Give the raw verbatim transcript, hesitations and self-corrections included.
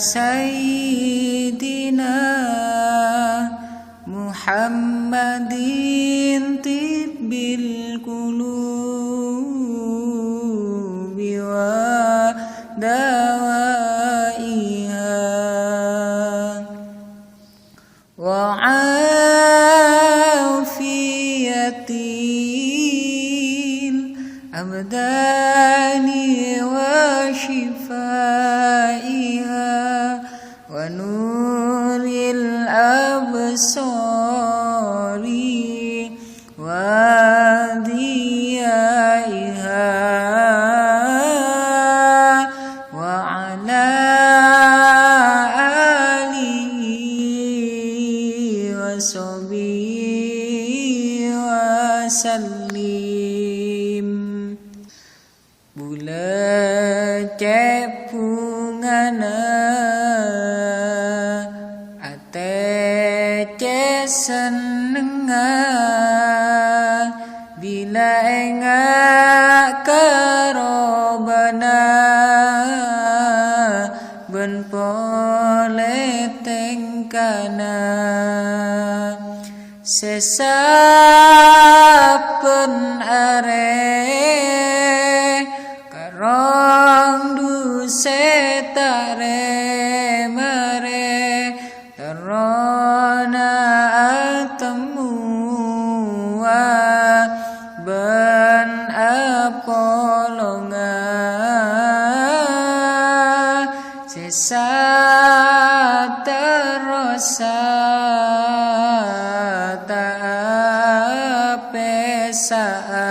سيدنا محمد طب القلوب ودوائها وعافية الأبدان وشفائها ونور الأبصار وضيائها وعلى آله وصحبه وسلم. Bulâ cè' bhungana atè cè' sennengnga, bilâ enga' ka robâna bân polè tèngkana. Sè sabbhân arè karong dhusè ta' rè-marè, terrona atemmowa bân apolonga. Sè saterrossa ta' apèsa'a.